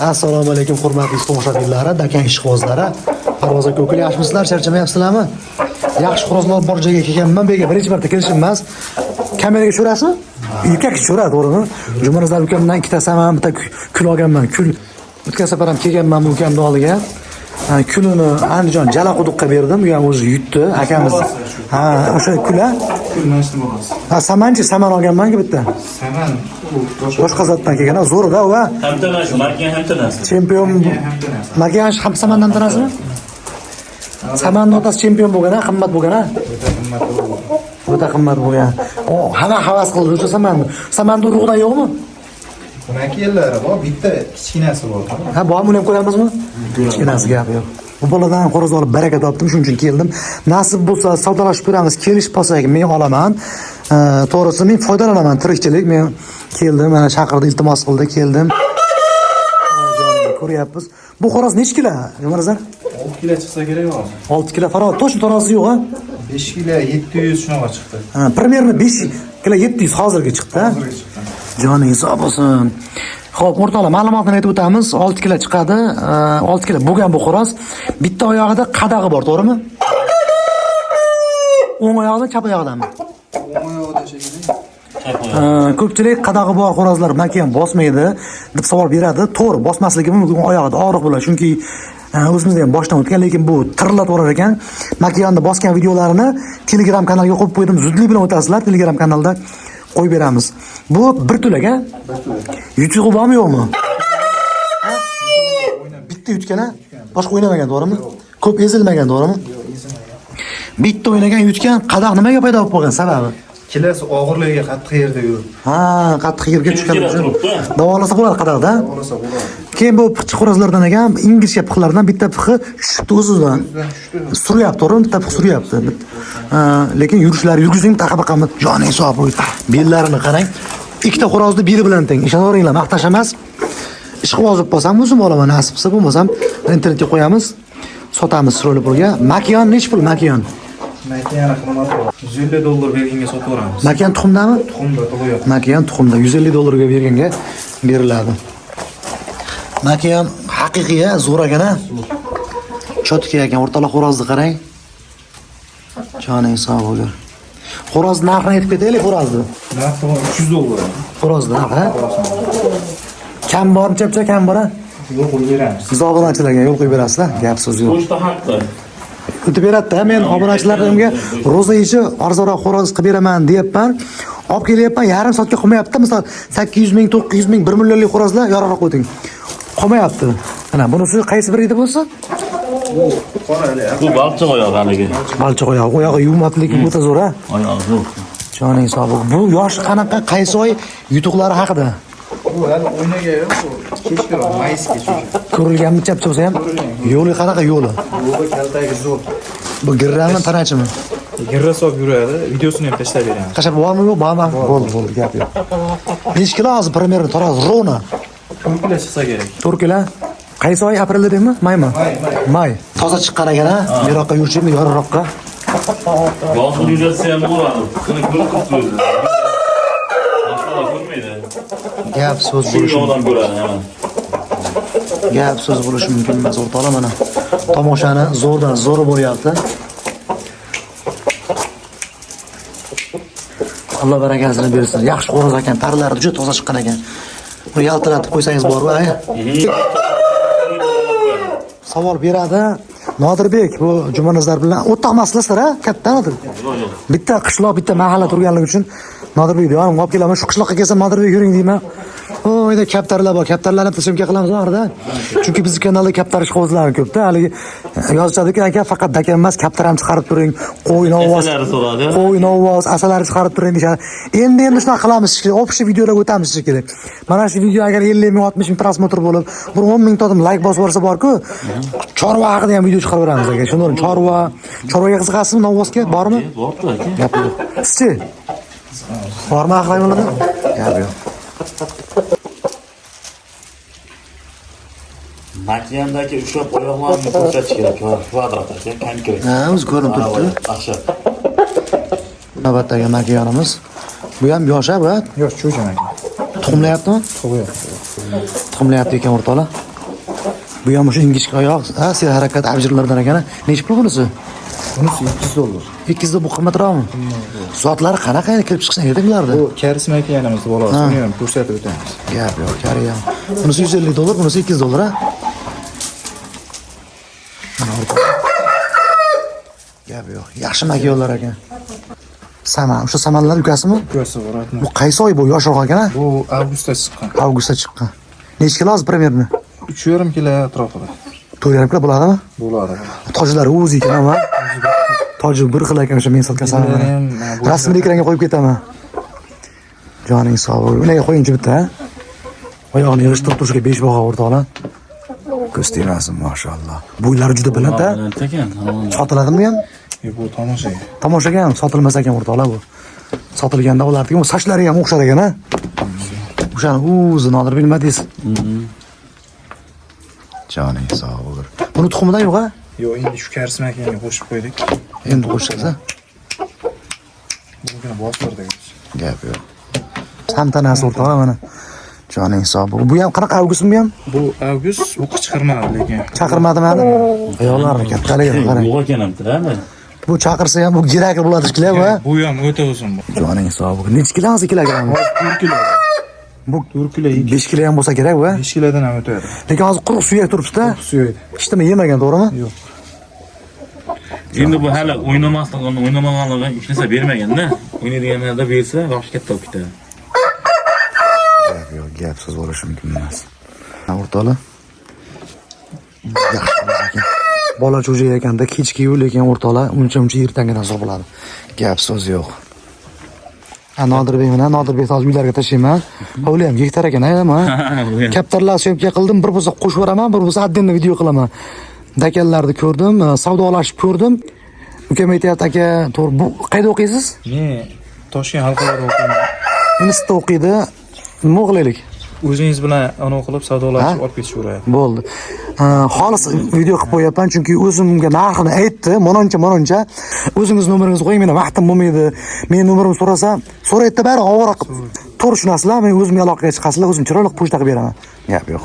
Assalomu alaykum hurmatli tomoshabinlari, Dakan ishqibozlari. Parvoz aka ukalar, yaxshimisizlar, charchamayapsizlarmi? Yaxshi xo'rozlar bor joyga kelganman, bu yerga birinchi marta kelishim emas. Kameraga tushirasizmi? Erkak tushiradi, to'g'rimi? Jumanazar ukamdan ikkita saman, bitta kul olganman. Kul o'tgan safar ham kelganman bu ukamni oldiga. Ha, kulini Andijon Jalaquduqqa berdim, u ham o'zi yutdi, akamiz. Ha, o'sha kula. Kul mana shuni bo'lasiz. Ha, samanchi, saman olganman-ku bitta. Saman u boshqa Boshqa zotdan kelgan, ha, zo'rda u, ha. Hamtana shu, markan hamtanasi. Chempion hamtanasi. Makiyan ham samandan tanasimi? Samanni otasi chempion bo'lgan, ha, qimmat bo'lgan, ha? O'ta qimmat bo'ldi. O'ta qimmat bo'lgan. O, hamma havas qildi o'sha samanni. Samanni urug'idan yo'qmi? Bunaki yerlari bor, bitta kichkinasi bor. Ha, bormi, uni ham ko'ramizmi? Kichkinasi gap yo'q. Bu boladan xo'roz olib baraka topdim, shuning uchun keldim. Nasib bo'lsa savdolashib ko'ramiz, kelishib qolsak men olaman. To'g'risi men foydalanaman, tirikchilik. Men keldim, mana chaqirdi, iltimos qildi, keldim. Oy, jonim, ko'ryapmiz. Bu xo'roz nechi kilo, Jumanazar? 6 kilo chiqsa kerak hozir. 6 kilo farot, точно tarozi yo'q, ha? 5 kilo 700 shunaqa chiqdi. Ha, примерно 5 kilo 700 hozirgi chiqdi. Ha? Hozirgi chiqdi. Joningiz sog' bo'lsin. Xo'p, o'rtoqlar, ma'lumotni aytib o'tamiz. 6 kilo chiqadi. 6 kilo bo'lgan bu xo'roz. Bitta oyog'ida qadag'i bor, to'g'rimi? O'ng oyog'idan, chap oyog'idanmi? O'ng oyog'ida shekilli. Ko'pchilik qadag'i bor xo'rozlar makiyan bosmaydi deb savol beradi. To'g'ri, bosmasligi mumkin, oyog'ida og'riq bo'ladi. Chunki o'zimizda ham boshdan o'tgan, lekin bu tirillatib yuborar ekan. Makiyonni bosgan videolarini Telegram kanalga qo'yib qo'ydim. Zudlik bilan o'tasizlar, Telegram kanalda qo'yib beramiz. Bu bir tulak, ha? Yutug'i bormi, yo'qmi? Ha? Bitta yutgan, ha? Boshqa o'ynamagan, to'g'rimi? Ko'p ezilmagan, to'g'rimi? Bitta o'ynagan, yutgan. Qadaq nimaga paydo bo'lib qolgan sababi? Kilasi og'irligiga qattiq yerda yuribdi. Ha, qattiq yerga tushgan Kilo uchun. turibdi. Davolasa bo'ladi qadaqda. Olsa bo'ladi. Keyin bu piqchi xo'rozlardan ekan, ingichka pixlardan bitta pixi tushibdi o'zidan. Suryapti, to'g'rimi? Bitta pix suryapti. Ha, lekin yurishlari yurgizing taqa-baqa joning sog' bo'y. Bellarini qarang. Ikkita xo'rozni beli bilan teng. Ishonaveringlar, maqtash emas. Ishqiboz bo'lib qolsam o'zim olaman, nasib qilsa, bo'lmasam internetga qo'yamiz. Sotamiz chiroyli pulga. Makiyon nechi pul makiyon? Makiyani qimmat bor. 150 dollar berganga sotib yuboramiz. Makiyon tuxumdami? Tuxumda tug'yapti. Makiyon tuxumda 150 dollarga berganga beriladi. Makiyon haqiqiy, ha, zo'r ekan, ha? Чётко ekan, o'rtoqlar, xo'rozni qarang. Joning sog' bo'lgur. Xo'roz narxini aytib ketaylik, xo'rozni. Narxi 300 dollar. Xo'rozni narxi, ha? Kam bormi, chapcha kam bor, ha? Yo'q, qo'yib beramiz. Siz obunachilarga yo'l qo'yib berasizlar, gap so'z yo'q. Pochta haqda. O'tib beradi-da, men obunachilarimga ro'za ichi arzonroq xo'roz qilib beraman deyapman. Olib kelyapman, yarim soatga qolmayapti. Misol 800 ming, 900 ming, 1 millionlik xo'rozlar yorug'roq o'ting. Qolmayapti. Mana bunisi qaysi biri edi bo'lsa? Bu balchiq oyoq haligi. Balchiq oyoq, oyog'i yuvmabdi, lekin o'ta zo'r, ha? Oyog'i zo'r. Joning sog' bo'lsin. Bu yoshi qanaqa, qaysi oy yutuqlari haqida? Bu hali o'ynagan yo'q, bu kechkiroq, mayisga o'sha. Ko'rilganmi chapcha bo'lsa ham? Yo'li qanaqa yo'li? Bu kaltagi zo'r. Bu girrami, tanachimi? Girra solib yuradi, videosini ham tashlab beramiz. Tashlab bormi, yo'q, bormi? Bo'ldi, bo'ldi, gap yo'q. Nechi kilo hozir примерно taroz ровно? 4 kilo chiqsa kerak. 4 kilo. Qaysi oy? Aprelda deymi? Maymi? May, may. May. Toza chiqqan ekan, ha? Bu yoqqa yurishmi, yorug'roqqa? Yomg'ir yuzatsa ham bo'ladi. Buni ko'rib turibdi o'zi. Boshqalar ko'rmaydi. Gap so'z Shu bo'lishi yoqdan ko'radi, ha. Gap so'z bo'lishi mumkin emas, o'rtoqlar, mana. Tomoshani zo'rdan zo'ri bo'lyapti. Alloh barakasini bersin. Yaxshi xo'roz ekan, parlari juda toza chiqqan ekan. Buni yaltiratib qo'ysangiz bor-ku, ay. Savol beradi. Nodirbek bu Jumanazar bilan o'rtoq emaslar, ha? Katta Nodir. Bitta qishloq, bitta mahalla turganligi uchun Nodirbek yonimga olib kelaman. Shu qishloqqa kelsam Nodirbek yuring deyman. O, uyda kaptarlar bor. Kaptarlarni bitta syomka qilamiz oxirida. Chunki bizning kanalda kaptar ishqibozlari ko'p-da. Haligi yozishadiki, aka faqat dakan emas, kaptar ham chiqarib turing, qo'y ovoz, Asalari so'radi. qo'y ovoz, asalari chiqarib turing deyishadi. Endi shunaqa qilamiz shekilli, общий videolarga o'tamiz shekilli. Mana shu video agar 50 ming, 60 ming просмотр bo'lib, bir 10 ming odam like bosib yuborsa bor-ku, chorva haqida ham video chiqarib beramiz aka. Shundan chorvaga qiziqasizmi, novvosga bormi? Bordi aka. Gap yo'q. Sizchi? Bormi ahli hayvonlarda? Gap yo'q. Makiyandagi ushlab oyoqlarini ko'rsatish kerak, kvadrat aka, konkret. Ha, o'zi ko'rinib turibdi. Dahshat. Navbatdagi makiyonimiz. Bu ham yosh, ha, bu? Yosh cho'jan aka. Tuxumlayaptimi? Tug'yapti. Tuxumlayapti ekan o'rtoqlar. Bu ham o'sha ingichka oyoq, ha, serharakat abjirlardan ekan. Nechi pul bunisi? Bunisi $200. 200 bu qimmatroqmi? Zotlari qanaqa endi kelib chiqishini ayting bularni. Bu karis makiyanimizni bolasi, uni ham ko'rsatib o'tamiz. Gap yo'q, kari ham. Bunisi $150, bunisi $200, ha? Mana o'rtoq. Gap yo'q. Yaxshi makiyonlar ekan. Saman, o'sha samanlar ukasimi? Ukasi boradi. Bu qaysi oy bu? Yoshroq ekan, ha? Bu avgustda chiqqan. Avgustda chiqqan. Nechi kilo hozir примерно? 3,5 kilo atrofida. 4,5 kilo bo'ladimi? Bo'ladi. Tojlari o'zi ekan, ha? Toji bir xil ekan o'sha men sotgan samanlar. Ham, bu- Rasmini ekranga qo'yib ketaman. Joning sog' bo'lsin. Ularga qo'yingchi bitta, ha? Oyog'ini yig'ishtirib turishga 5 baho o'rtoqlar. Ko'z tegmasin, mashalloh. Bo'ylari juda baland, ha? Baland ekan. Sotiladimi bu ham? Bu tomosha. Tomoshaga ham sotilmas ekan o'rtoqlar bu. Sotilganda olardik. Bu sochlari ham o'xshar ekan, ha? O'shani o'zi Nodir bilmadingiz. Joning sog' bo'lsin. Buni tuxumidan yo'q, ha? Yo'q, endi shu karis makiyanga qo'shib qo'ydik. Endi qo'shasiz, ha? Bunikini bostirdik. Gap yo'q. Ham tanasi o'rtoqlar mana. Joning sog' bo'lsin. Bu ham qanaqa avgustmi bu ham? Bu avgust, bu qichqirmadi lekin. Chaqirmadimi hali? Oyoqlarini kattaligini qarang. Yo'q ekan ham hali. Bu chaqirsa ham bu kerakli bo'ladi shekilli bu. Bu ham o'ta uzun bu. Joning sog' bo'lsin. Nechi kilo hozir kilogramm? 4 kilo. Bu 4 kilo, 5 kilo ham bo'lsa kerak bu. 5 kilodan ham o'tadi. Lekin hozir quruq suyak turibdi-da. Suyaydi. Hech nima yemagan, to'g'rimi? Yo'q. Endi bu hali o'ynamasligini, o'ynamaganligini hech narsa bermaganda, o'ynaydiganlarda bersa, yoshi katta bo'lib ketadi. Gap yo'q, gapsiz bo'lishi mumkin emas. O'rtoqlar. Yaxshi xo'roz ekan. Bola cho'ja ekanda kechki-yu, lekin o'rtoqlar uncha-muncha ertangidan hisoblanadi. Gap so'z yo'q. Ha, Nodirbek bilan Nodirbek hozir uylarga tashlayman. Hovli ham gektar ekan, ha, ha. Kaptarlar syomka qildim, bir bo'lsa qo'shib yuboraman, bir bo'lsa отдельно video qilaman. Dakanlarni ko'rdim, savdolashib ko'rdim. Ukam aytyapti, aka, to'g'ri, bu qayerda o'qiysiz? Men Toshkent xalqaro o'qiyman. Institutda o'qiydi. Nima qilaylik? O'zingiz bilan anavi qilib savdolashib olib ketishaveradi. Bo'ldi. Xolis video qilib qo'yapman, chunki o'zimga narxini aytdi. Mononcha. O'zingiz nomeringizni qo'ying, meni vaqtim bo'lmaydi. Meni nomerimni so'rasa, so'raydi bari ovora qilib. To'g'ri tushunasizlar, men o'zimga aloqaga chiqasizlar, o'zim chiroyli pochta qilib beraman. Gap yo'q.